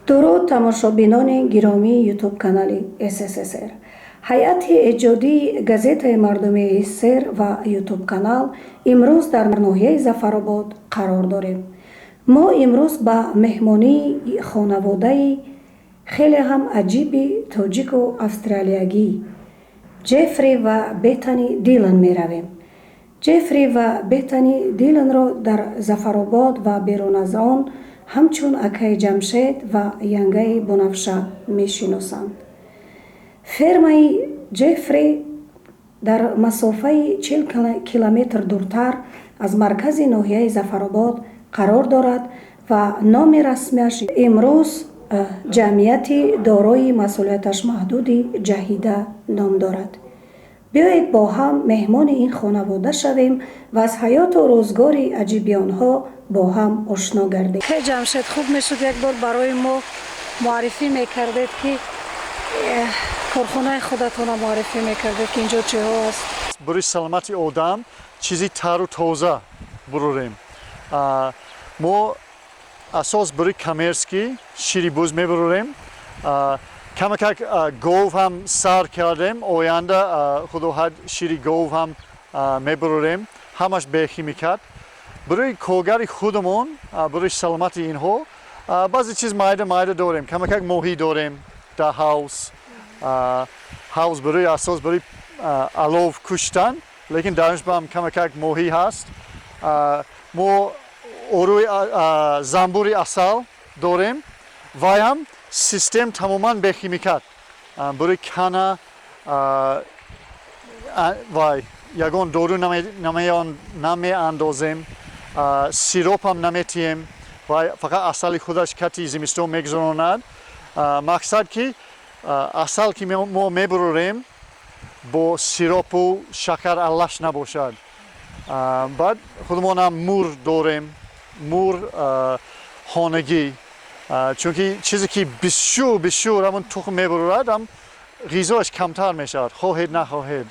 Дуруд, тамошобинони гиромии Ютуб-канали СССР. Ҳайати эҷодии газетаи мардумии СССР ва Ютуб-канал имрӯз дар ноҳияи Зафаробод қарор дорем. Мо имрӯз ба меҳмонии хонаводаи хеле ҳам аҷиби тоҷику австралиягӣ Ҷеффри ва Бетани Дилан меравем. Ҷеффри ва Бетани Диланро дар Зафаробод ва берун аз он ҳамчун акаи Ҷамшед ва янгаи Бунафша мешиносанд. Фермаи Ҷеффри дар масофаи 40 километр дуртар аз маркази ноҳияи Зафаробод қарор дорад ва номи расмиаш имрӯз ҷамъияти дорои масъулияташ маҳдуди Ҷаҳида ном дорад. Биёед, бо ҳам меҳмони ин хонавода шавем ва аз ҳаёту рӯзгори аҷиби онҳо бо ҳам ошно гардем. Ҷамшед, хуб мешуд, як бор барои мо муаррифӣ мекардед, ки корхонаи худатонро муаррифӣ мекардед, ки инҷо чиҳо аст. Барои саломати одам чизи тару тоза бурорем. Мо асос барои коммерческий шири буз мебурорем. Камакак гов ҳам сар кардем. Оянда, худо хоҳад, шири гов ҳам мебурорем, ҳамаш бехимикат, барои коргари худамон, барои саломати инҳо. Баъзе чиз майда майда дорем, камакак моҳӣ дорем дар ҳавз. Ҳавз барои асос барои алов куштан, лекин дар ҳам камакак моҳӣ ҳаст. Мо оруи занбури асал дорем, вай ҳам систем тамоман бехимикат, барои кана вай ягон дору намеандозем, сиропам наметиҳем, вай фақат асали худаш кати зимистон мегузаронад. Мақсад ки асал ки мо мебурорем, бо сиропу шакар аллаш набошад. Баъд худамонам мур дорем, мур хонагӣ, чунки чизе ки бисёр бисёр ҳамон тухм мебурорад, ҳам ғизояш камтар мешавад, хоҳед нахоҳед.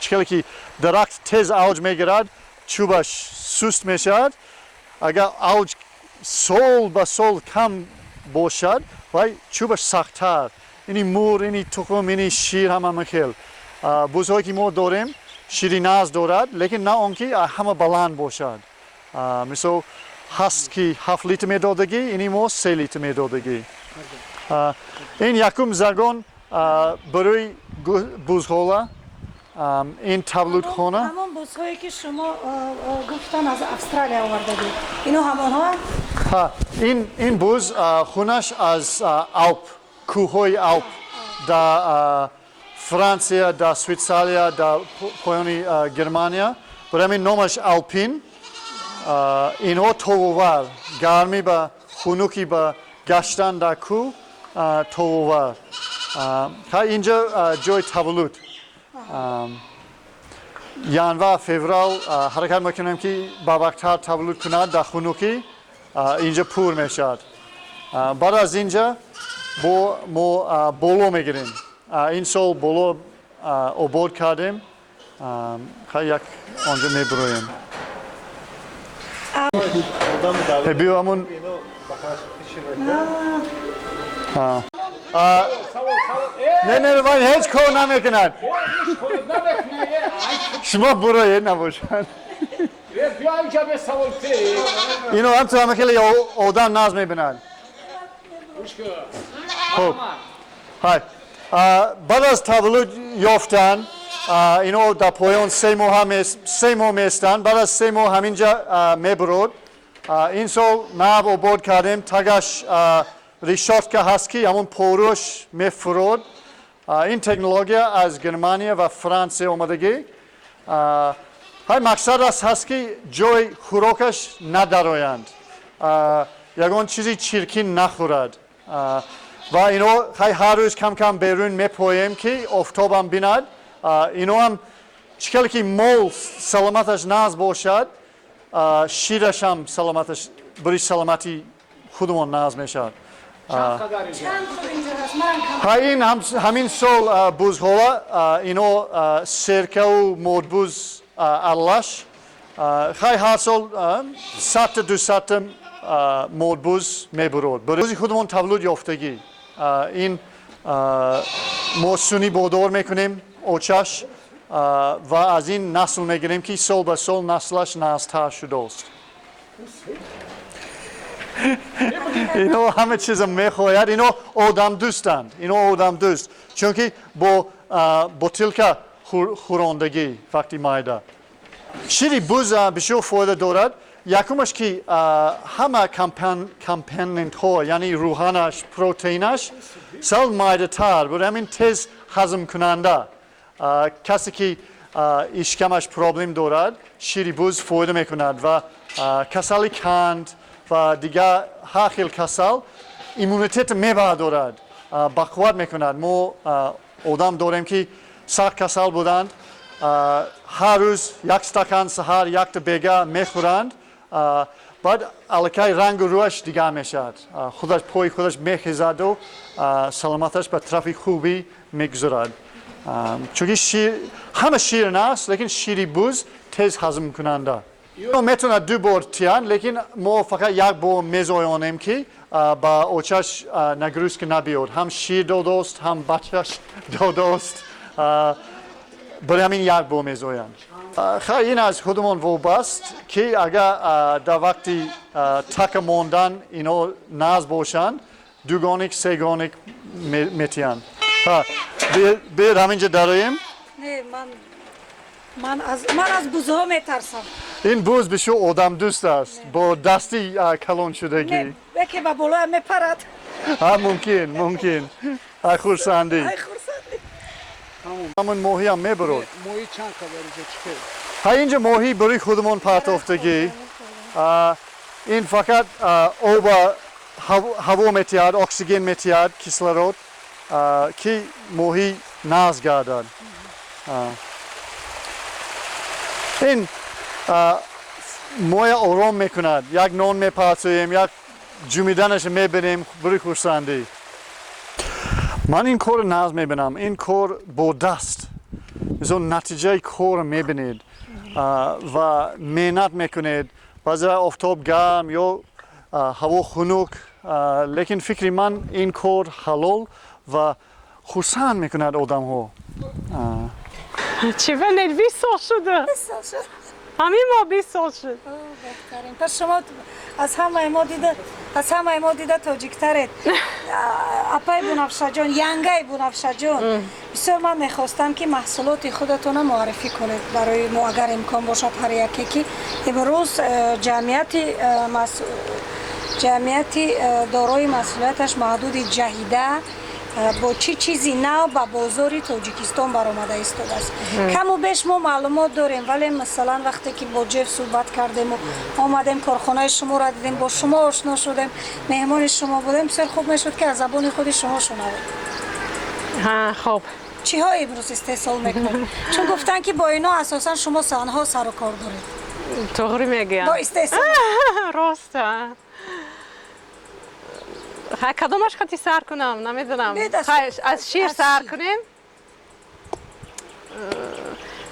Чӣ хеле ки дарахт тез авҷ мегирад, чӯбаш суст мешавад. Агар авҷ сол ба сол кам бошад, вай чӯбаш сахттар. Ини мур, ини тухм, ини шир ҳама хел. Бузҳое ки мо дорем, шири нағз дорад, лекин на он ки ҳама баланд бошад. Мисол, ҳаст ки 7 литр медодагӣ, ини мо 3 литр медодагӣ. Ин якум загон барои бузҳола, ин тавлудхона. Ҳамон бузҳое ки шумо гуфтан, аз Австралия овардагӣ, ино ҳамонҳо? Ин буз хунаш аз Алп, кӯҳҳои Алп дар Франсия, дар Швейтсария, дар поёни Германия, барои ҳамин номаш Алпин. Инҳо тобовар, гармӣ ба хунукӣ, ба гаштан дар кӯҳ тобовар. Инҷа ҷои таваллуд. Январ, феврал ҳаракат мекунем, ки бавақттар таваллуд кунад, дар хунукӣ инҷа пур мешавад. Баъд аз инҷа бо мо боло мегирем. Ин сол боло обод кардем, як онҷо мебуроем. Биё, ҳамун. Не, не, вай ҳеҷ кор намекунад. Шумо буроед, набошад. Ино ҳам ту ҳама хеле одам нағз мебинад. Хуб, ҳай, баъд аз таваллуд ёфтан ино дар поён 3 моҳ меистанд. Баъд аз 3 моҳ ҳаминҷа мебурод. Ин сол нав обод кардем, тагаш решётка ҳаст, ки ҳамон поруш мефурод. Ин технология аз Германия ва Франсия омадагӣ. Ҳай, мақсад аст ҳаст, ки ҷои хӯрокаш надароянд, ягон чизи чиркин нахӯрад. Ва ино хай ҳар рӯз кам кам берун мепоем, ки офтобам бинад. Ино ҳам чӣ хеле ки мол саломаташ нағз бошад, ширашам саломаташ барои саломатии худамон нағз мешавад. Чанд хел инҷо ҳаст? Ман кам. Ҳа, ин ҳамин сол бузҳола ино серкаву модбуз аралаш. Хай, ҳар сол 100-та, 200-та. Модбуз мебурод. Бузи худамон тавлуд ёфтагӣ. Ин мо сунъӣ бордор мекунем очаш ва аз ин насл мегирем, ки сол ба сол наслаш нағзтар шудааст. Ино ҳама чиза мехоҳад, ино одамдӯстанд, ино одамдӯст, чунки бо бутылка хӯрондагӣ вақти майда. Шири буз бисёр фоида дорад. Якумаш, ки ҳама компонентҳо, яъне рӯғанаш, протеинаш сал майдатар буд, ҳамин тез ҳазмкунанда. Касе ки ишкамаш проблем дорад, шири буз фоида мекунад ва касали қанд ва дигар ҳар хел касал иммунитет мебардорад, бақувват мекунад. Мо одам дорем, ки сахт касал буданд, ҳар рӯз як стакан саҳар, якта бега мехӯранд, баъд аллакай рангу рӯяш дигар мешавад, худаш пои худаш мехезаду саломаташ ба тарафи хубӣ мегузарад, чунки шир ҳама ширин аст, лекин шири буз тез ҳазмкунанда. Метавонад ду бор тиянд, лекин мо фақат як бор мезоёнем, ки ба очаш нагрузка набиёд, ҳам шир додост, ҳам бачаш додост, барои ҳамин як бор мезоянд. Хай, ин аз худамон вобаст, ки агар дар вақти така мондан ино нағз бошанд, дугоник, сегоник метиҳанд. Биёд, ҳаминҷа дароем. Не, ман аз бузҳо метарсам. Ин буз бисёр одамдӯст аст, бо дасти калон шудагӣ. Яке ба болоям мепарад. Ҳа, мумкин, ай хурсандӣ. Ай хурсандӣ. Ҳамон моҳиам мебурод. Моҳӣ чанд қадар инҷа, чӣ хел? Ҳа, инҷа моҳӣ барои худамон партофтагӣ. Ин фақат оба ҳаво метиҳад, оксиген метиҳад, кислород, ки моҳӣ нағз гардад. Ин моя ором мекунад, як нон мепартоем, як ҷумиданаша мебинем барои хурсандӣ. Ман ин корро нағз мебинам. Ин кор бо даст, мисол, натиҷаи корро мебинед ва меҳнат мекунед. Баъзе офтоб гарм ё ҳаво хунук, лекин фикри ман, ин кор ҳалол ва хурсанд мекунад одамҳо. Чӣ вале, 20 сол шуда. Ҳамин моҳ 20 сол шуд. Беҳтарин. Пас шумо аз ҳамаи мо дида тоҷиктаред. Апай Бунафшаҷон, янгай Бунафшаҷон, бисёр ман мехостам, ки маҳсулоти худатонро муаррифӣ кунед барои мо, агар имкон бошад, ҳар яке, ки имрӯз ҷамъияти дорои масъулияташ маҳдуди «Ҷаҳида» бо чӣ чизи нав ба бозори Тоҷикистон баромада истодааст. Каму беш мо маълумот дорем, вале, масалан, вақте ки бо Ҷеф суҳбат кардему омадем, корхонаи шуморо дидем, бо шумо ошно шудем, меҳмони шумо будем, бисёр хуб мешуд, ки аз забони худи шумо шунавем. Хоб. Чиҳо имрӯз истеҳсол мекунед? Чун гуфтанд, ки бо ино асосан шумо занҳо сару кор доред. Тоғрӣ мегӯям. Бо истеҳсол. Рост. Ха, кадомаш қати сар кунам, намедонам. Аз шир сар кунем.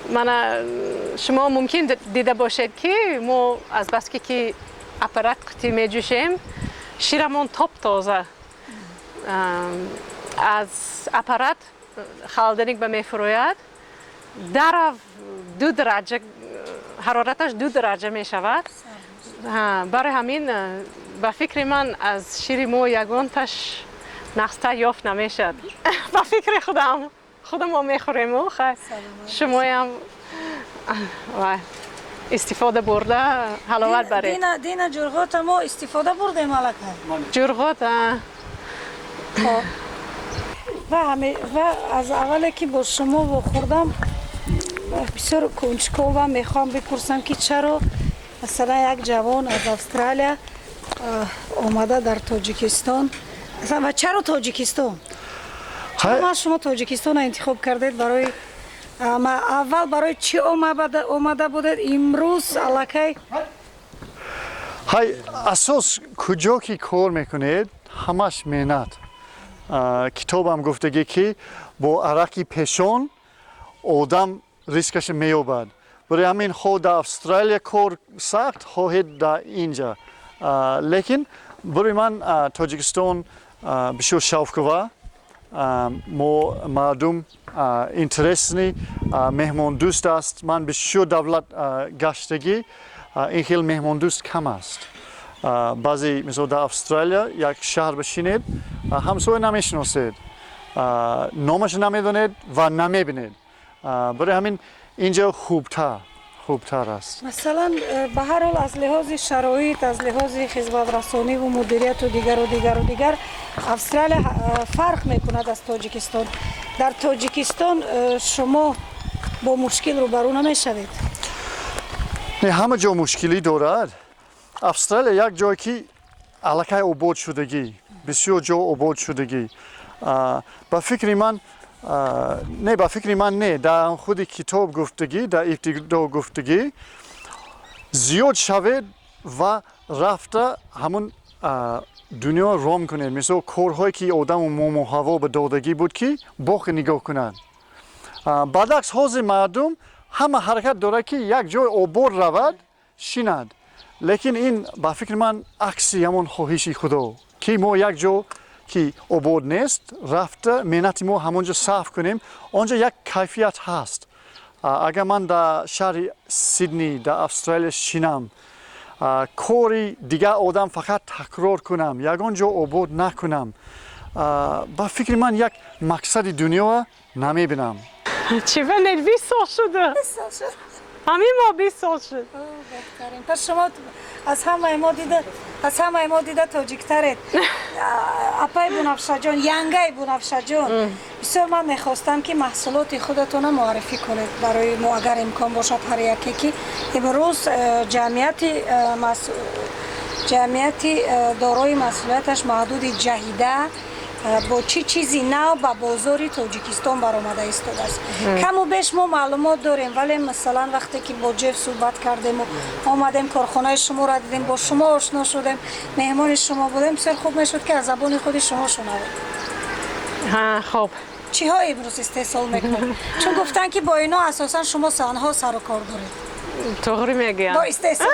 Мана, шумо мумкин дида бошед, ки мо азбаски ки аппарат қити меҷӯшем, ширамон топ тоза аз аппарат холодильник ба мефурӯяд, дарав 2 дараҷа ҳарораташ, 2 дараҷа мешавад. Барои ҳамин, ба фикри ман, аз шири мо ягонташ нағзтар ёфт намешавад. Ба фикри худам, худамо мехӯрему хай, шумоям истифода бурда ҳаловат баред. Дина ҷурғота мо истифода бурдем аллакай. Ҷурғот. Ва аз аввале ки бо шумо вохӯрдам, бисёр кунҷковам, мехоҳам бипурсам, ки чаро, масалан, як ҷавон аз Австралия омада дар Тоҷикистон ва чаро Тоҷикистон? Чаро шумо Тоҷикистонро интихоб кардед барои аввал? Барои чӣ омада будед имрӯз аллакай? Ҳай, асос, куҷо ки кор мекунед, ҳамаш меҳнат. Китобам гуфтагӣ, ки бо арақи пешон одам ризқаша меёбад. Барои ҳамин, хоҳ дар Австралия кор сахт, хоҳед дар инҷа. Лекин барои ман Тоҷикистон бисёр шавқовар. Мо мардум интересный, меҳмондӯст аст. Ман бисёр давлат гаштагӣ, ин хел меҳмондӯст кам аст. Баъзе, мисол, дар Австралия як шаҳр бишинед, ҳамсоя намешиносед, номаша намедонед ва намебинед. Барои ҳамин инҷо хубтар аст. Масалан, ба ҳар ҳол, аз лиҳози шароит, аз лиҳози хизматрасониву мудирияту дигару дигару дигар Австралия фарқ мекунад аз Тоҷикистон. Дар Тоҷикистон шумо бо мушкил рӯбарӯ намешавед? Не, ҳама ҷо мушкилӣ дорад. Австралия як ҷое ки аллакай обод шудагӣ, бисёр ҷо обод шудагӣ. Ба фикри ман не, ба фикри ман не, дар худи китоб гуфтагӣ, дар ибтидо гуфтагӣ, зиёд шавед ва рафта ҳамун дунё ром кунед. Мисол, корҳое ки одаму Мому Ҳаво ба додагӣ буд, ки боғ нигоҳ кунад. Баъдакс ҳозир мардум ҳама ҳаракат дорад, ки як ҷой обод равад, шинад. Лекин ин, ба фикри ман, акси ҳамон хоҳиши Худо, ки мо як ҷо ки обод нест рафта, меҳнати мо ҳамонҷо сарф кунем. Он ҷо як кайфият ҳаст. Агар ман дар шаҳри Сиднey дар Австралия шинам, кори дигар одам фақат такрор кунам, ягон ҷо обод накунам, ба фикри ман, як мақсади дунёа намебинам. Чӣ, не, 20 сол шуда. Ҳамин мо 20 сол шуд. Пас шумо аз ҳамаи мо дида тоҷиктаред. Апай Бунафшаҷон, янгай Бунафшаҷон, бисёр ман мехостам, ки маҳсулоти худатонро муаррифӣ кунед барои мо, агар имкон бошад, ҳар яке, ки имрӯз ҷамъияти дорои масъулияташ маҳдуди «Ҷаҳида» бо чӣ чизи нав ба бозори Тоҷикистон баромада истодааст. Каму беш мо маълумот дорем, вале, масалан, вақте ки бо Ҷеф суҳбат кардему омадем, корхонаи шуморо дидем, бо шумо ошно шудем, меҳмони шумо будем, бисёр хуб мешуд, ки аз забони худи шумо шунавем. Хоб. Чиҳо имрӯз истеҳсол мекунед? Чун гуфтанд, ки бо ино асосан шумо занҳо сару кор доред. Тоғрӣ мегӯям. Бо истеҳсол.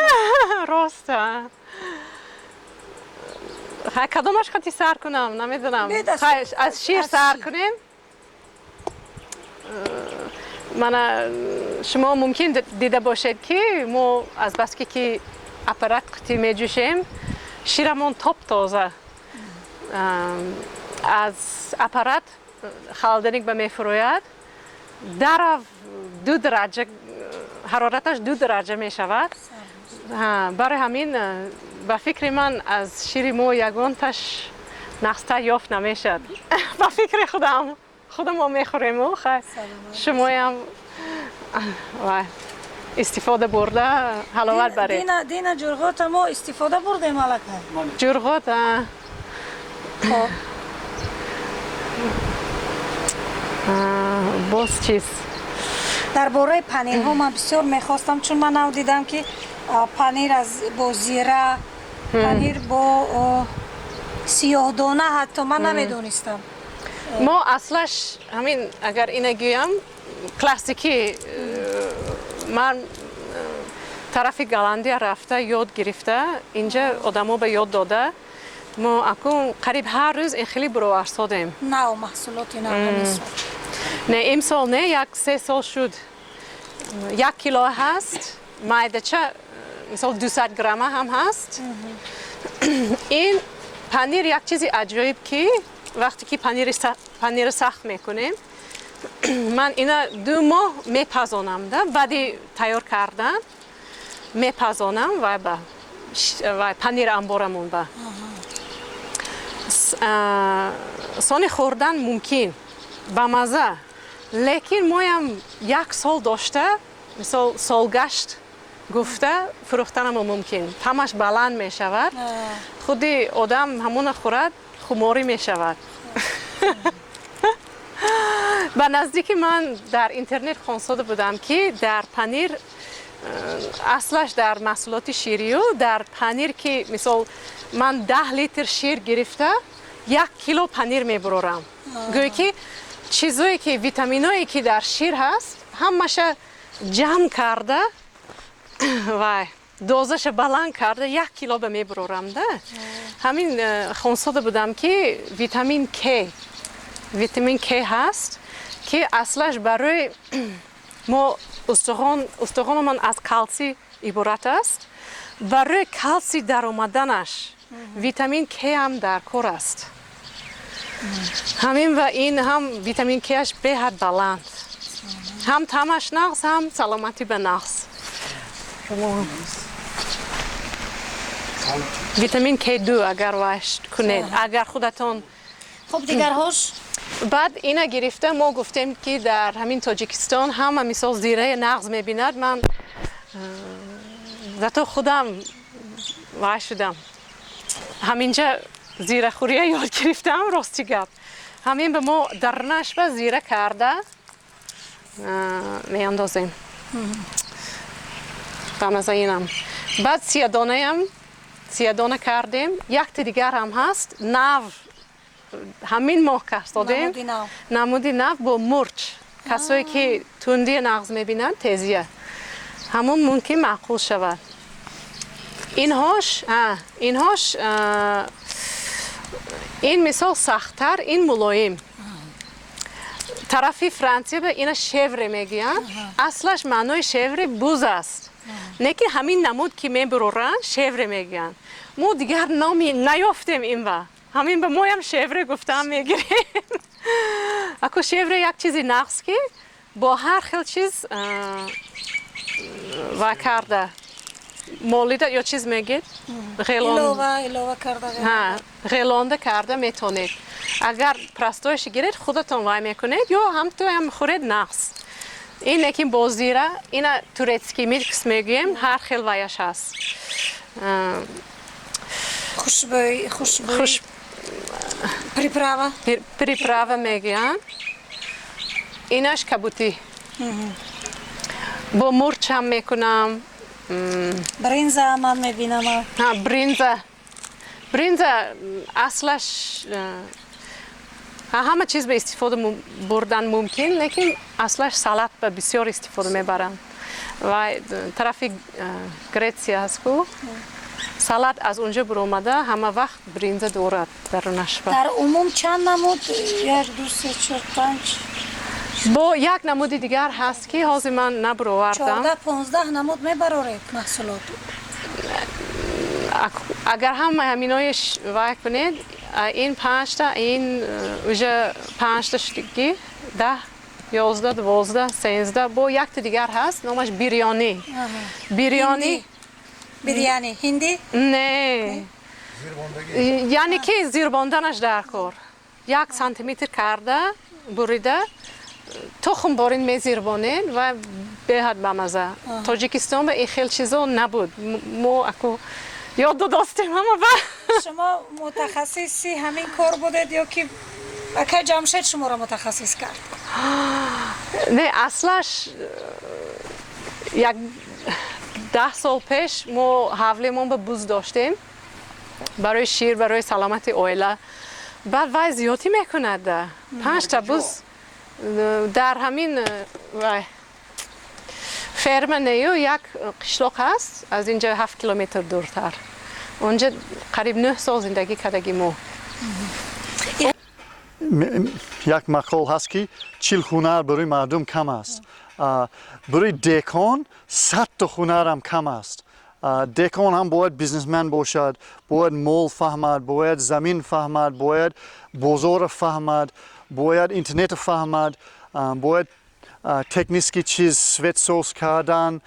Рост. Кадомаш қати сар кунам, намедонам. Аз шир сар кунем. Мана, шумо мумкин дида бошед, ки мо азбаски ки аппарат қити меҷӯшем, ширамон топ тоза. Аз аппарат холодильник ба мефурӯяд, дарав 2 дараҷа ҳарораташ, 2 дараҷа мешавад. Барои ҳамин, ба фикри ман, аз шири мо ягонташ нақста ёфт намешавад. Ба фикри худам, худамо мехӯрему хай, шумоям истифода бурда ҳаловат баред. Дина ҷурғота мо истифода бурдем аллакай. Ҷурғот. Хоб. Боз чиз? Дар бораи панирҳо ман бисёр мехостам, чун ман нав дидам, ки панир аз бо зира, панир бо сиёҳдона, ҳатто ман намедонистам. Мо аслаш ҳамин, агар ина гӯям, классикӣ. Ман тарафи Голландия рафта, ёд гирифта, инҷа одамо ба ёд дода. Мо акун қариб ҳар рӯз ин хеле буроварсодем. Нав, маҳсулоти нав? Не, имсол не, як 3 сол шуд. 1 кило ҳаст, майдача, мисол, 200 грамма ҳам ҳаст. Ин панир як чизи аҷоиб, ки вақте ки панира сахт мекунем, ман ина 2 моҳ мепазонам да, баъди тайёр кардан мепазонам ва ба панир амборамон ба сони хӯрдан мумкин, ба маза. Лекин моям як сол дошта, мисол, солгашт гуфта фурӯхтанамо мумкин. Тамаш баланд мешавад, худи одам ҳамона хӯрад, хуморӣ мешавад. Ба наздики ман дар интернет хонсода будам, ки дар панир, аслаш дар маҳсулоти ширию дар панир, ки, мисол, ман 10 литр шир гирифта, 1 кило панир мебурорам. Гӯё ки чизое ки, витаминое ки дар шир ҳаст, ҳамаша ҷамъ карда вай. Дозаша баланд карда 1 кило ба мебурорам да. Ҳамин хонсода будам, ки витамин К, витамин К ҳаст, ки аслаш барои мо устухон, устухономон аз калсий иборат аст. Барои калсий даромаданаш витамин К ҳам дар кор аст. Ҳамин ва ин ҳам витамин Каш беҳад баланд, ҳам таъмаш нағз, ҳам саломатӣ ба нағз. Витамин К2 агар ваш кунед, агар худатон. Хуб, дигарҳош? Баъд ина гирифта мо гуфтем, ки дар ҳамин Тоҷикистон ҳама мисол зираи нағз мебинад. Ман зато худам вай шудам, ҳаминҷа зирахӯрия ёд гирифтам. Рости гап, ҳамин ба мо дарнашба зира карда меандозем ба мазаинам. Баъд сиядонаям сиядона кардем. Якти дигар ҳам ҳаст, нав ҳамин моҳ кардодем. Намуди нав бо мурч. Касое ки тундия нағз мебинанд, тезия, ҳамон мумкин маъқул шавад. Инҳош ин мисол сахттар, ин мулоим. Тарафи Франсия ба ина chèvre мегӯянд. Аслаш маънои chèvre буз аст, лекин ҳамин намуд ки мебуроранд, chèvre мегӯянд. Мо дигар номи наёфтем ин ба ҳамин ба моям chèvre гуфтаам мегирем. Аку chèvre як чизи нағз, ки бо ҳар хел чиз ва карда молида ё чиз мегед, ғелонда карда метонед. Агар простой ш гиред, худатон вай мекунед ё ҳамтоям хӯред, нағз. Ин лекин бо зира, ина турецкий микс мегӯем, ҳар хел ваяш ҳаст. Хушбӯй, хушбӯй, приправа. Приправа мегӯянд. Инаш кабутӣ бо мурчам мекунам. Бринза ман мебинам. Бринза, бринза аслаш ҳама чиз ба истифода бурдан мумкин, лекин аслаш салат ба бисёр истифода мебаранд. Ва тарафи Гретсия ҳаст ку, салат аз унҷо буромада, ҳама вақт бринза дорад дарунаш. Дар умум чанд намуд? Як, ду, се, чор, панҷ. Бо як намуди дигар ҳаст, ки ҳозир ман набуровардам. 14-15 намуд мебароред маҳсулот. Агар ҳама ҳаминои вай кунед, ин панҷта, ин уже панҷта шудагӣ, 10, 11, 12, 13. Бо якта дигар ҳаст, номаш бирёнӣ, бирёнӣ. Бирёни ҳиндӣ? Не, яъне ки зирбонданаш дар кор, 1 сантиметр карда бурида, тухм борин мезирбонед ва беҳад бамаза. Тоҷикистон ба ин хел чизо набуд, мо аку ёд додостем ҳама ба. Шумо мутахассиси ҳамин кор будед ё ки акай Ҷамшед шуморо мутахассис кард? Не, аслаш як 10 сол пеш мо ҳавлемон ба буз доштем барои шир, барои саломати оила. Баъд вай зиёдӣ мекунад, панҷта буз дар ҳамин вай ферма нею, як қишлоқ ҳаст аз инҷа 7 километр дуртар, онҷа қариб 9 сол зиндагӣ кардаги мо. Як мақол ҳаст, ки 40 ҳунар барои мардум кам аст. Барои деҳқон 100-та ҳунарам кам аст. Деҳқон ҳам бояд бизнесмен бошад, бояд мол фаҳмад, бояд замин фаҳмад, бояд бозорро фаҳмад, бояд интернетро фаҳмад, бояд технический чиз, свет соз кардан,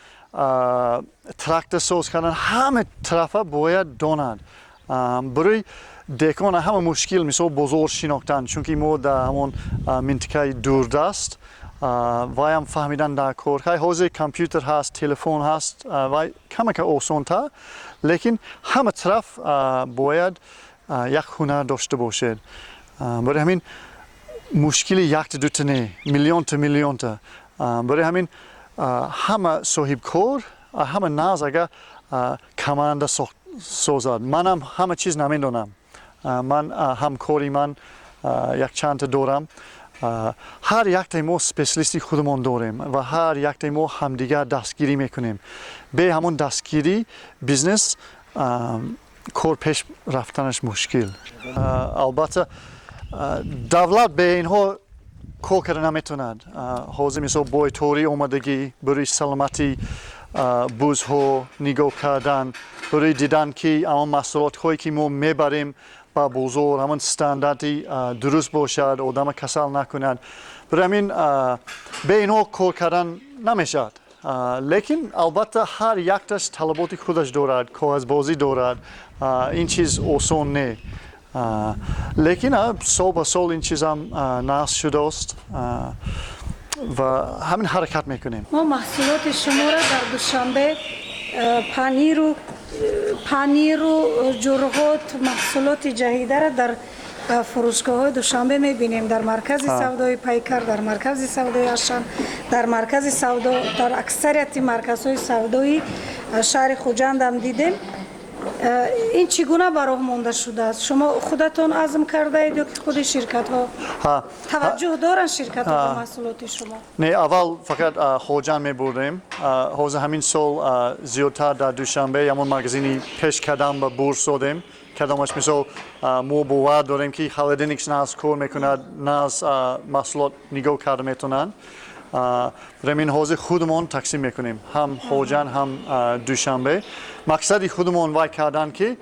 трактор соз кардан, ҳама тарафа бояд донад. Барои деҳқон ҳама мушкил мисол бозор шинохтан, чунки мо дар ҳамон минтақаи дурдаст, вайам фаҳмидан дар кор. Хай, ҳозир компютер ҳаст, телефон ҳаст, вай камака осонтар, лекин ҳама тараф бояд як ҳунар дошта бошед. Барои ҳамин мушкили якта дута не, миллионта миллионта. Барои ҳамин ҳама соҳибкор, ҳама нағз агар команда созад. Манам ҳама чиз намедонам. Ман ҳамкори ман якчандта дорам. Ҳар яктаи мо специалисти худамон дорем ва ҳар яктаи мо ҳамдигар дастгирӣ мекунем. Бе ҳамон дастгирӣ бизнес кор пеш рафтанаш мушкил. Албатта, давлат бе инҳо кор карда наметавонад. Ҳозир, мисол, бойторӣ омадагӣ барои саломатии бузҳо нигоҳ кардан, барои дидан, ки ҳамон маҳсулотҳое, ки мо мебарем ба бозор, ҳамон стандарти дуруст бошад, одама касал накунад. Барои ҳамин бе инҳо кор кардан намешавад. Лекин, албатта, ҳар якташ талаботи худаш дорад, коғазбозӣ дорад, ин чиз осон не. Лекин сол ба сол ин чизам нағз шудааст ва ҳамин ҳаракат мекунем. Мо маҳсулоти шуморо дар Душанбе, паниру ҷурғот, маҳсулоти ҷаҳидаро дар фурӯшгоҳҳои Душанбе мебинем, дар маркази савдои Пайкар, дар маркази савдои Ашан, дар маркази савдо, дар аксарияти марказҳои савдои шаҳри Хуҷандам дидем. Ин чӣ гуна ба роҳ монда шудааст? Шумо худатон азм кардаед ё ки худи ширкатҳо таваҷҷӯҳ доранд, ширкатҳо, ба маҳсулоти шумо? Не, аввал фақат Хоҷанд мебурдем. Ҳозир ҳамин сол зиёдтар дар Душанбе ҳамон магазини пеш кардам ба бурс додем. Кадомаш, мисол, мо бовар дорем, ки холодильник нағз кор мекунад, нағз маҳсулот нигоҳ карда метавонанд. Барои ҳамин ҳозир худамон тақсим мекунем, ҳам Хоҷанд, ҳам Душанбе. Мақсади худамон вай кардан, ки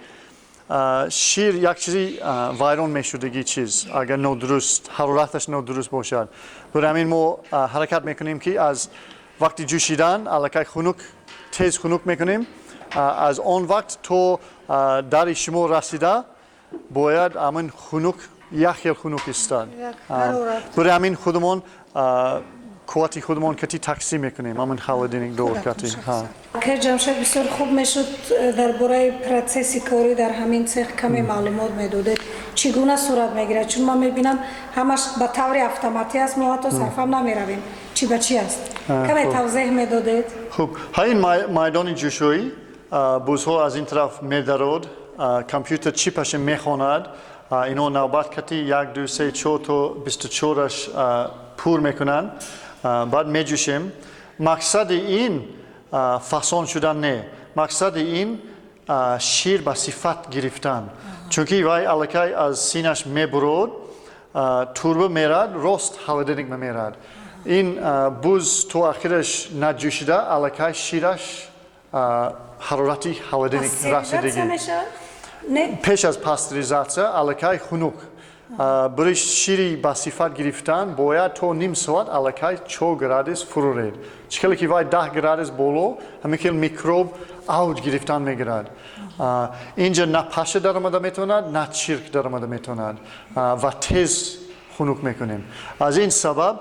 шир як чизи вайрон мешудагӣ чиз, агар нодуруст, ҳарораташ нодуруст бошад. Барои ҳамин мо ҳаракат мекунем, ки аз вақти ҷӯшидан аллакай хунук, тез хунук мекунем. Аз он вақт то дари шумо расида бояд ҳамин хунук, як хел хунук истад. Барои ҳамин худамон қуввати худамон кати тақсим мекунем ҳамин холодильник дор кати. Акай Ҷамшед, бисёр хуб мешуд, дар бораи процесси корӣ дар ҳамин цех каме маълумот медодед. Чӣ гуна сурат мегирад? Чун ман мебинам, ҳамаш ба таври автоматӣ аст, мо ҳатто сарфам намеравем, чӣ ба чӣ аст. Каме тавзеҳ медодед. Хуб, ҳа, ин майдони ҷӯшоӣ, бузҳо аз ин тараф медарод, компютер чипаша мехонад, ино навбат кати як, ду, се, чор то 24-аш пур мекунанд, баъд меҷӯшем. Мақсади ин фасон шудан не, мақсади ин шир ба сифат гирифтан, чунки вай аллакай аз синаш мебурод, турба мерад, рост холодильник мерад. Ин буз то ахираш наҷӯшида, аллакай шираш ҳарорати холодильник расидагӣ. Пеш аз пастеризатсия аллакай хунук. Барои шири ба сифат гирифтан бояд то ним соат аллакай 4 градус фурӯред. Чӣ хеле ки вай 10 градус боло, ҳамин хел микроб авҷ гирифтан мегирад. Инҷа на паша даромада метавонад, на чирк даромада метавонад ва тез хунук мекунем. Аз ин сабаб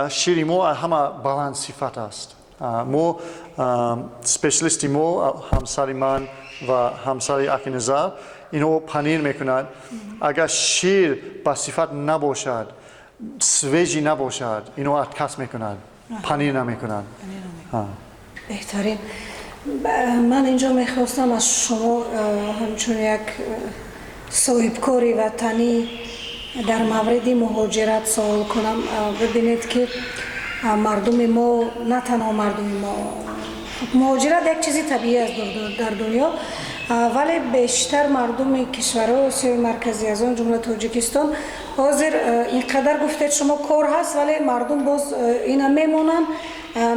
шири мо ҳама баландсифат аст. Мо специалисти мо, ҳамсари ман ва ҳамсари Акиназар, инҳо панир мекунад. Агар шир ба сифат набошад, свежий набошад, инҳо отказ мекунад, панир намекунад. Беҳтарин. Ман инҷо мехостам аз шумо ҳамчун як соҳибкори ватанӣ дар мавриди муҳоҷират суол кунам. Бибинед, ки мардуми мо, на танҳо мардуми мо, муҳоҷират як чизи табиӣ аст дар дунё, вале бештар мардуми кишварҳои Осиёи Марказӣ, аз он ҷумла Тоҷикистон, ҳозир ин қадар, гуфтед шумо, кор ҳаст, вале мардум боз ина мемонанд,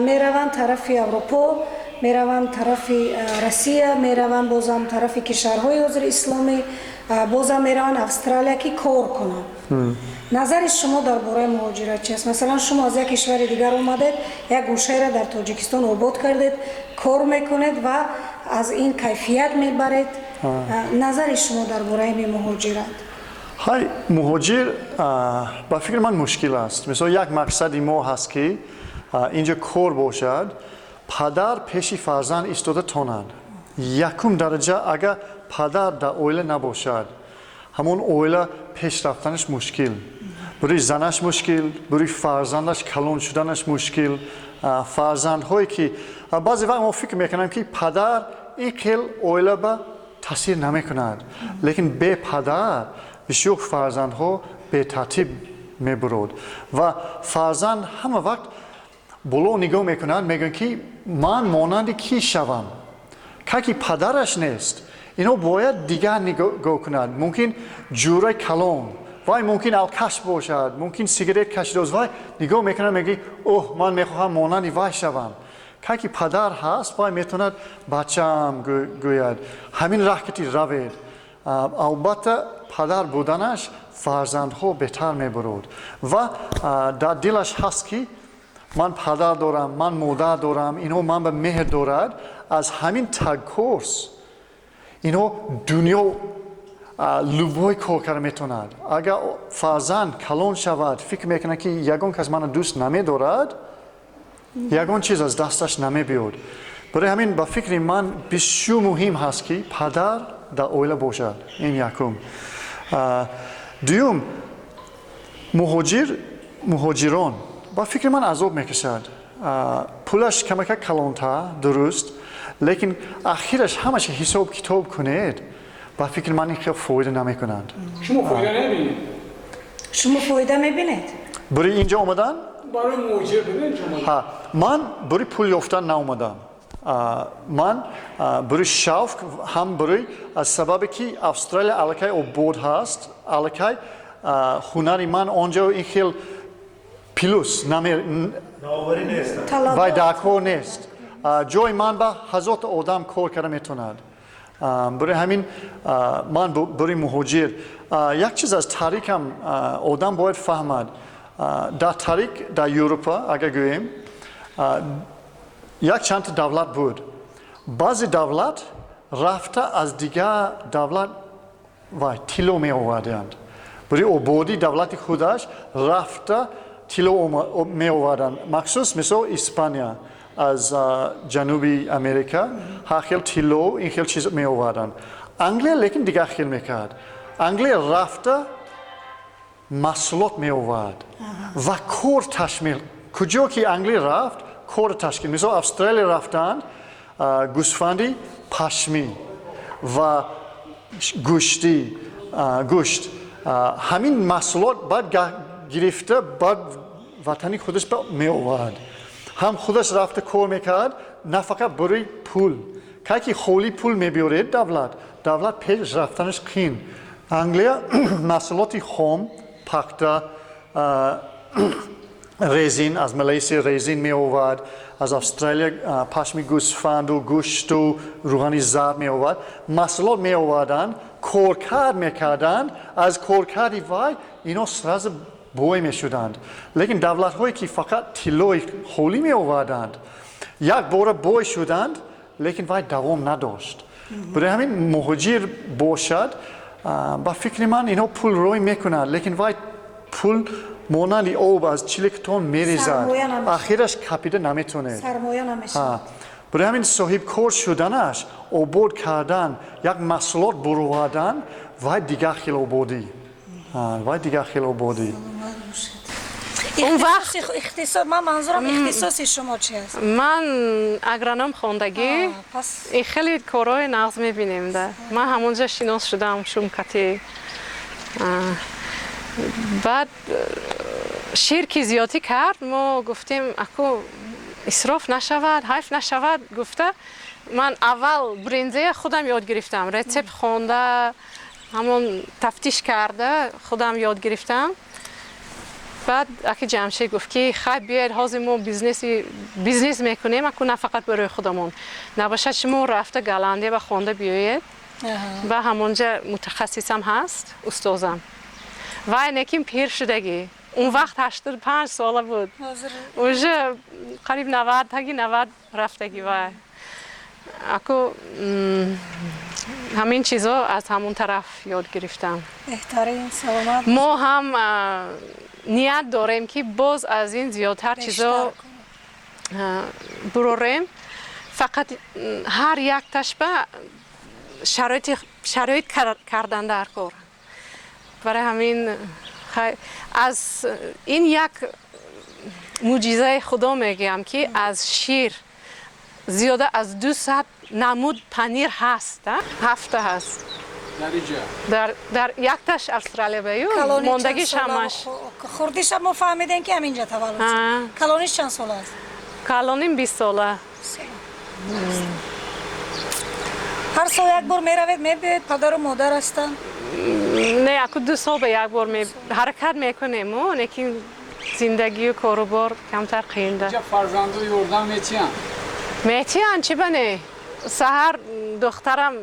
мераванд тарафи Аврупо, мераванд тарафи Россия, мераванд бозам тарафи кишварҳои ҳозир исломӣ, бозам мераванд Австралия, ки кор кунанд. Назари шумо дар бораи муҳоҷират чист? Масалан, шумо аз як кишвари дигар омадед, як гӯшаеро дар Тоҷикистон обод кардед, кор мекунед ва аз ин кайфият мебаред. Назари шумо дар бораи муҳоҷират? Ҳай, муҳоҷир ба фикри ман мушкил аст. Мисол, як мақсади мо ҳаст, ки инҷо кор бошад, падар пеши фарзанд истода тонад. Якум дараҷа, агар падар дар оила набошад, ҳамон оила пеш рафтанаш мушкил, барои занаш мушкил, барои фарзандаш калон шуданаш мушкил. Фарзандҳое ки баъзе вақт мо фикр мекунем, ки падар ин хел оила ба таъсир намекунад, лекин бе падар бисёр фарзандҳо бетартиб. Мебурод ва фарзанд ҳама вақт боло нигоҳ мекунад, мегӯяд, ки ман монанди кӣ шавам? Ки падараш нест, ино бояд дигар нигоҳ кунад. Мумкин ҷӯраи калон вай, мумкин алкаш бошад, мумкин сигарет кашидааст. Вай нигоҳ мекунад, мегӯяд: «Оҳ, ман мехоҳам монанди вай шавам». Ки падар ҳаст, вай метавонад: «Бачаам», гӯяд, «ҳамин раҳ кати равед». Албатта, падар буданаш фарзандҳо беҳтар мебурод ва дар дилаш ҳаст, ки ман падар дорам, ман модар дорам, инҳо ман ба меҳр дорад. Аз ҳамин тагкурс инҳо дунё любой кор карда метавонад. Агар фарзанд калон шавад, фикр мекунад, ки ягон кас мана дӯст намедорад, ягон чиз аз дасташ намебиёд. Барои ҳамин, ба фикри ман, бисёр муҳим ҳаст, ки падар дар оила бошад. Ин якум. Дуюм, муҳоҷир, муҳоҷирон, ба фикри ман, азоб мекашад. Пулаш камакак калонтар, дуруст, лекин ахираш ҳамаша ҳисоб китоб кунед, ба фикри ман, ин хел фоида намекунанд. Шумо фоида намебинед? Шумо фоида мебинед? Барои инҷо омадан? Барои муҳоҷир будан инҷо омадан. Ҳа, ман барои пул ёфтан наомадам. Ман барои шавқ, ҳам барои аз сабабе ки Австралия аллакай обод ҳаст, аллакай ҳунари ман онҷо ин хел плюс вай даркор нест. Ҷои ман ба ҳазорта одам кор карда метавонад. Барои ҳамин ман барои муҳоҷир як чиз аз таърихам одам бояд фаҳмад. Дар таърих, дар Европа агар гӯем, як чандта давлат буд. Баъзе давлат рафта аз дигар давлат вай тилло меоварданд. Барои ободии давлати худаш рафта тилло меоварданд. Махсус, мисол, Испания аз Ҷануби Америка ҳар хел тилло, ин хел чиз меоварданд. Англия, лекин, дигар хел мекард. Англия рафта маҳсулот меовард ва кор ташмил. Куҷо ки Англия рафт, кор ташкил. Мисол, Австралия рафтанд, гӯсфанди пашмӣ ва гӯштӣ, гӯшт, ҳамин маҳсулот баъд гирифта, баъд ватани худаш меовард. Ҳам худаш рафта кор мекард, на фақат барои пул. Кай ки холӣ пул мебиёред, давлат пеш рафтанаш қин. Англия маҳсулоти хом, пахта, резин, аз Малайсия резин меовард, аз Австралия пашми гӯсфанду гӯшту рӯғани зард меовард. Маҳсулот меоварданд, коркард мекарданд. Аз коркарди вай ино сразу бой мешуданд. Лекин давлатҳое ки фақат тиллои холӣ меоварданд, як бора бой шуданд, лекин вай давом надошт. Барои ҳамин муҳоҷир бошад, ба фикри ман, инҳо пул рой мекунад, лекин вай пул монанди об аз чиликтон мерезад, ахираш капида наметонед. Барои ҳамин соҳибкор шуданаш, обод кардан, як маҳсулот буровардан, вай дигар хел ободӣ, вай дигар хел ободӣ. Он вақт ихтисос, ман манзурам, ихтисоси шумо чи аст? Ман агроном хондагӣ и хеле корҳои нағз мебинем. Да, ман ҳамонҷа шинос шудам шумкати. Баъд шир ки зиёдӣ кард, мо гуфтем, аку исроф нашавад, ҳайф нашавад гуфта, ман аввал бринзея худам ёд гирифтам. Рецепт хонда, ҳамон тафтиш карда, худам ёд гирифтам. Баъд аки Ҷамшед гуфт, ки хай, биёед, ҳозир мо бизнес мекунем, аку на фақат барои худамон набошад, шумо рафта Голландия ба хонда биёед. Ва ҳамонҷа мутахассисам ҳаст, устозам. Вай некин пир шудагӣ, он вақт 85 сола буд, уже қариб 90, таги 90 рафтагӣ. Вай аку ҳамин чизо аз ҳамон тараф ёд гирифтам. Беҳтарин, саломат. Мо ҳам ният дорем, ки боз аз ин зиёдтар чизо бурорем. Фақат ҳар якташба шароит кардан дар кор. Барои ҳамин аз ин як мӯъҷизаи Худо мегӯям, ки аз шир зиёда аз 200 намуд панир ҳаст, ҳафта ҳаст. Дар якташ Австралия баю мондагиш ҳамаш. Хурдиша мо фаҳмидем, ки ҳаминҷа таваллуд шуд. Калониш чанд сола аст? Калоним 20 сола. Ҳар сол як бор меравед, мебиёед, падару модар ҳастанд? Не, аку 2 сол ба як бор ҳаракат мекунем, лекин зиндагию корубор камтар қиинда. Инҷа фарзанду ёрдам метиҳанд? Метиҳанд, чӣ ба не? Саҳар духтарам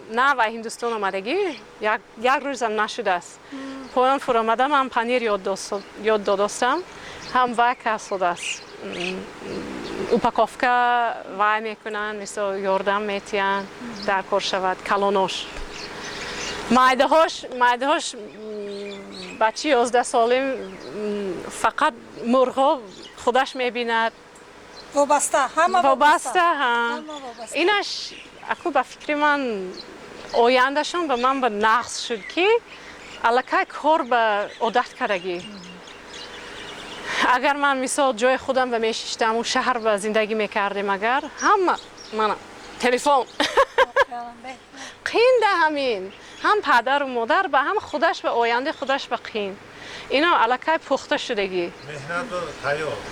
нав аз Ҳиндустон омадагӣ, як рӯзам нашудааст. Поён фуромадам, ҳам панир ёд додостам, ҳам вай касодааст. Упаковка вай мекунанд, мисол ёрдам метиҳанд, дар кор шавад калонош. Майдаҳош бачи 11 солим фақат мурғҳо худаш мебинад. Вобаста, ҳама вобаста. Инаш аку ба фикри ман ояндашон ба ман ба нағз шуд, ки аллакай кор ба одат кардагӣ. Агар ман мисол ҷои худам ба мешиштам, у шаҳр ба зиндагӣ мекардем, агар ҳама мана телефон қиин да ҳамин ҳам падару модар ба ҳам худаш ба ояндаи худаш ба қиин. Ино аллакай пухта шудагӣ,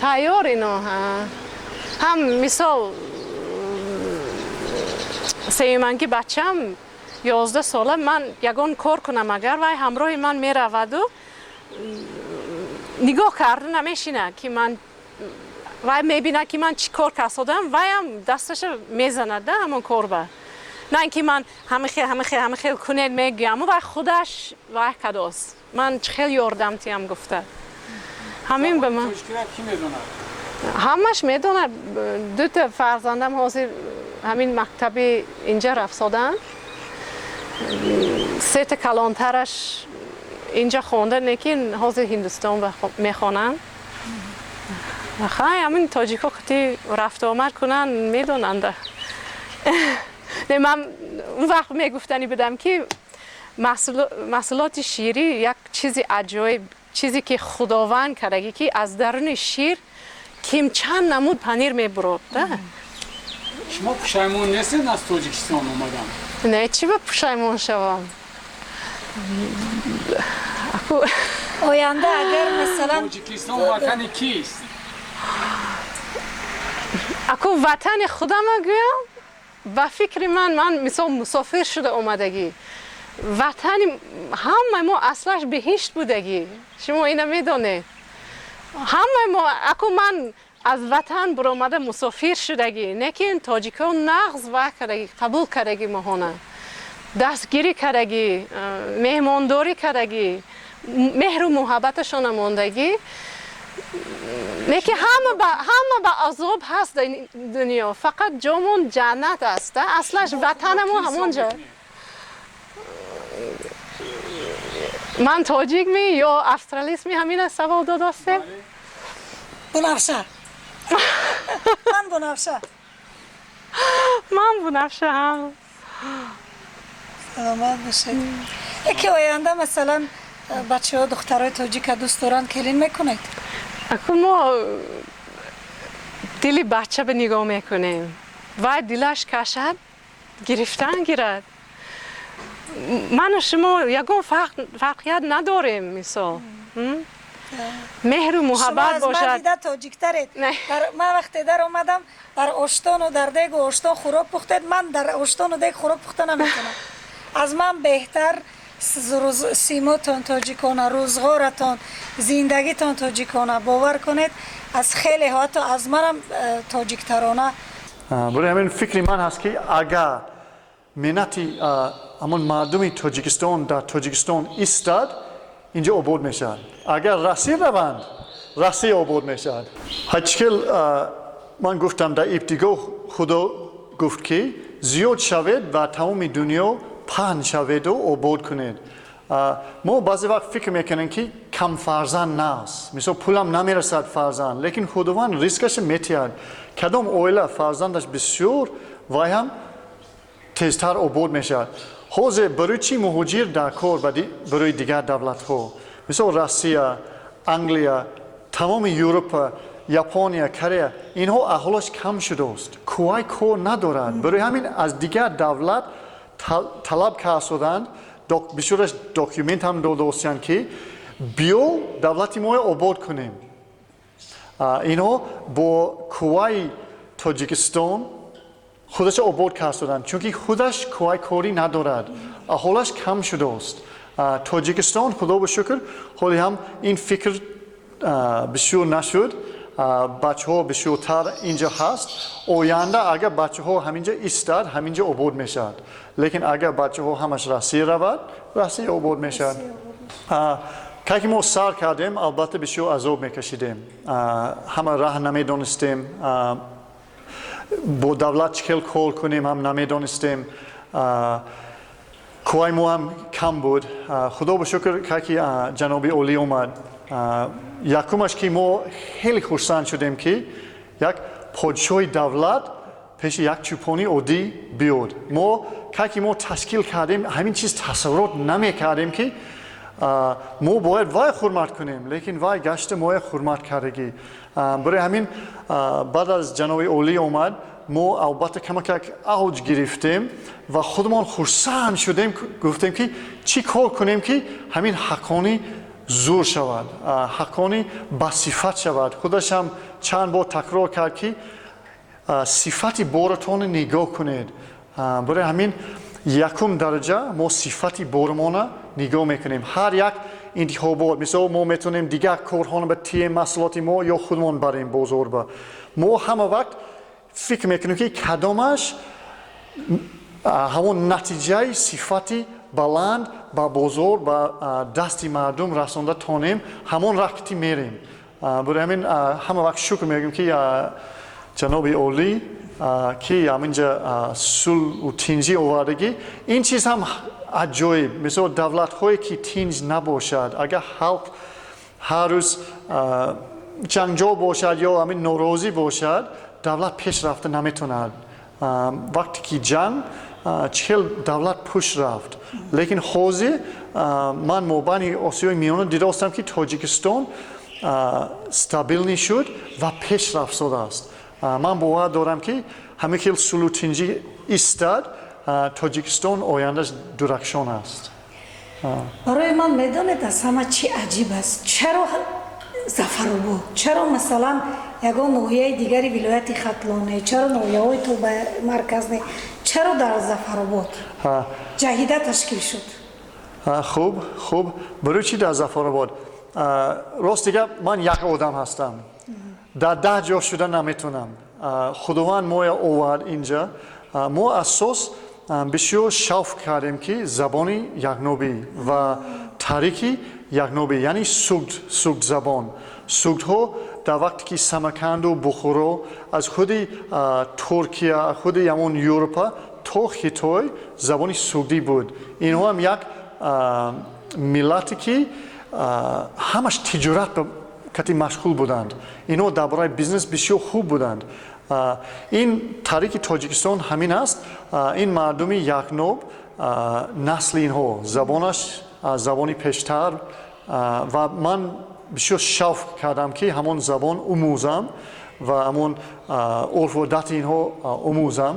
тайёр ино. Ҳам мисол сеюманги бачам 11 сола, ман ягон кор кунам, агар вай ҳамроҳи ман мераваду нигоҳ карда намешинад, ки ман вай мебинад, ки ман чӣ кор касодам, вайам дасташа мезанад да ҳамон корба. На ин ки ман ҳамихел ҳамихел ҳамихел кунед мегӯям, вай худаш вай кадост, ман чӣ хел ёрдам тиям гуфта. Ҳамин ба ман ҳамаш медонад. Дута фарзандам ҳозир ҳамин мактаби инҷа рафтоданд, сета калонтараш инҷа хонда, лекин ҳозир Ҳиндустон мехонанд. Хай, ҳамин тоҷико қати рафтуомад кунанд, медонанда. Не, ман он вақт мегуфтанӣ будам, ки маҳсулоти ширӣ як чизи аҷоиб, чизе ки Худованд кардагӣ, ки аз даруни шир ким чанд намуд панир мебурод. Шумо пушаймон нестед аз Тоҷикистон омадан? Не, чӣ ба пушаймон шавам? Оянда агар масалан Тоҷикистон ватани кист? Аку ватани худама гӯям, ба фикри ман, ман мисол мусофир шуда омадагӣ. Ватани ҳамаи мо аслаш биҳишт будагӣ, шумо ина медонед. Ҳамаи мо, аку ман аз ватан буромада мусофир шудагӣ, лекин тоҷикон нағз вай кардагӣ, қабул кардагӣ моҳона, дастгирӣ кардагӣ, меҳмондорӣ кардагӣ, меҳру муҳаббаташона мондагӣ. Лекин ҳама ба азоб ҳаст дар дунё, фақат ҷомон ҷаннат аст, аслаш ватанамо ҳамон ҷо. Ман тоҷик ми ё австралист ми, ҳамина савол додастем? Бунафша. Ман Бунафша. Ман Бунафша. Саломат бошед. Яке оянда масалан бачаҳо духтарои тоҷика дӯст доранд, келин мекунед? Аку мо дили бача ба нигоҳ мекунем. Вай дилаш кашад, гирифтан гирад. Ману шумо ягон фарқият надорем, мисол. Меҳру муҳаббат бошад. Шумо аз ман дида тоҷиктаред. Ман вақте дар омадам, дар оштону дар дегу оштон хӯрок пухтед, ман дар оштону дег хӯрок пухта наметавонам. Аз ман беҳтар симотон тоҷикона, рӯзғоратон, зиндагитон тоҷикона. Бовар кунед, аз хеле ҳатто аз манам тоҷиктарона. Барои ҳамин фикри ман ҳаст, ки агар миннати ҳамон мардуми Тоҷикистон дар Тоҷикистон истад, инҷо обод мешавад. Агар Россия раванд, Россия обод мешавад. Ҳачкел ман гуфтам, дар ибтидо Худо гуфт, ки зиёд шавед ва тамоми дунё паҳн шаведу обод кунед. Мо баъзе вақт фикр мекунем, ки кам фарзанд наст, мисол пулам намерасад фарзанд, лекин Худованд ризқаша метиҳад. Кадом оила фарзандаш бисёр, вай ҳам тезтар обод мешавад. Ҳозир барои чӣ муҳоҷир дар кор барои дигар давлатҳо, мисол Россия, Англия, тамоми Европа, Япония, Корея, инҳо аҳолаш кам шудааст, қувваи кор надорад. Барои ҳамин аз дигар давлат талаб карданд, бисёраш документ ҳам додостанд, ки Биё, давлати моро обод кунем. Инҳо бо қувваи Тоҷикистон худашро обод карданд, чунки худаш қувваи корӣ надорад, аҳолаш кам шудааст. Тоҷикистон, худо ба шукр, ҳоле ҳам ин фикр бисёр нашуд, бачаҳо бисёртар инҷа ҳаст. Оянда агар бачаҳо ҳаминҷа истад, ҳаминҷа обод мешавад, лекин агар бачаҳо ҳамаш Россия равад, Россия обод мешавад. Ки мо сар кардем, албатта, бисёр азоб мекашидем, ҳама раҳ намедонистем, бо давлат чӣ хел кор кунем ҳам намедонистем, қувваи мо ҳам кам буд. Худо ба шукр, ки ҷаноби олӣ омад, якумаш ки мо хеле хурсанд шудем, ки як подшоҳи давлат пеши як чӯпони оддӣ биёд. Мо ки мо ташкил кардем, ҳамин чиз тасаввурот намекардем, ки мо бояд вай ҳурмат кунем, лекин вай гашта моя ҳурмат кардагӣ. Барои ҳамин, баъд аз ҷаноби олӣ омад, мо албатта камакак авҷ гирифтем ва худамон хурсанд шудем. Гуфтем, ки чӣ кор кунем, ки ҳамин ҳаққонӣ зур шавад, ҳаққонӣ басифат шавад. Худашам чанд бор такрор кард, ки сифати боратонро нигоҳ кунед. Барои ҳамин якум дараҷа мо сифати борамона нигоҳ мекунем. Ҳар як интихобот, мисол, мо метавонем дигар корхона ба тием маҳсулоти мо ё худмон барем бозор ба. Мо ҳама вақт фикр мекунем, ки кадомаш ҳамон натиҷаи сифати баланд ба бозор, ба дасти мардум расонда тонем, ҳамон рақти мерем. Барои ҳамин ҳама вақт шукр мегӯем, ки ҷаноби олӣ, ки ҳаминҷа сулҳу тинҷӣ овардагӣ. Ин чиз ҳам аҷоиб. Мисол, давлатҳое ки тинҷ набошад, агар халқ ҳар рӯз ҷанҷол бошад ё ҳамин норозӣ бошад, давлат пеш рафта наметавонад. Вақте ки ҷанг, чӣ хел давлат пушт рафт. Лекин ҳозир ман мобайни Осиёи Миёна дидаостам, ки Тоҷикистон стабильный шуд ва пеш рафтодааст. Ман бовар дорам, ки ҳамин хел сулҳу тинҷӣ истад, Тоҷикистон ояндаш дурахшон аст. Барои ман, медонед, аз ҳама чӣ аҷиб аст? Чаро Зафаробод? Чаро, масалан, ягон ноҳияи дигари вилояти Хатлоне? Чаро ноҳияҳои то ба марказ не? Чаро дар Зафаробод ҷаҳида ташкил шуд? Хуб, хуб, барои чӣ дар Зафаробод? Рости гап, ман як одам ҳастам, дар 10 ҷо шуда наметавонам. Худованд моя овард инҷа. Мо асос бисёр шавқ кардем, ки забони ягнобӣ ва таърихи ягнобӣ, яъне сугд, сугд забон. Сугдҳо дар вақте ки Самарқанду Бухоро, аз худи Туркия, худи ҳамон Европа то Хитой забони сугдӣ буд. Инҳо ҳам як миллате, ки ҳамаш тиҷорат кати машғул буданд. Инҳо дар бораи бизнес бисёр хуб буданд. Ин таърихи Тоҷикистон ҳамин аст. Ин мардуми ягноб, насли инҳо, забонаш забони пештар, ва ман бисёр шавқ кардам, ки ҳамон забон омӯзам ва ҳамон урфу одати инҳо омӯзам.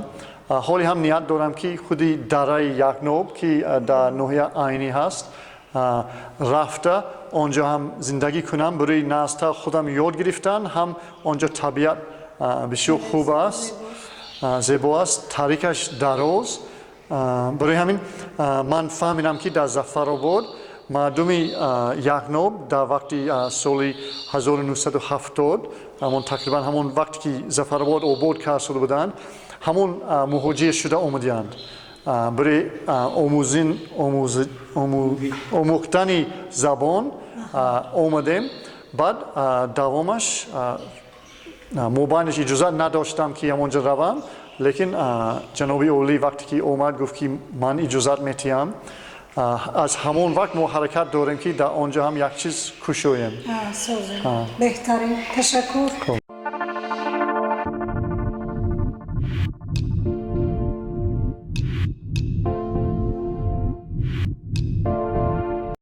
Ҳоле ҳам ният дорам, ки худи дараи Ягноб, ки дар ноҳия Айнӣ ҳаст, рафта онҷо ҳам зиндагӣ кунам, барои наздтар худам ёд гирифтан. Ҳам онҷо табиат бисёр хуб аст, зебо аст, таърихаш дароз. Барои ҳамин ман фаҳмидам, ки дар Зафаробод мардуми Ягноб дар вақти соли 1970, ҳамон тақрибан ҳамон вақте ки Зафаробод обод кард шуда буданд, ҳамон муҳоҷир шуда омадиянд барои омӯхтани забон омадем. Баъд давомаш мобайнаш иҷозат надоштам, ки ҳамонҷо равам, лекин ҷаноби олӣ вақте ки омад, гуфт, ки ман иҷозат метиҳам. Аз ҳамон вақт мо ҳаракат дорем, ки дар он ҷо ҳам як чиз кушоем. Беҳтарин, ташаккур.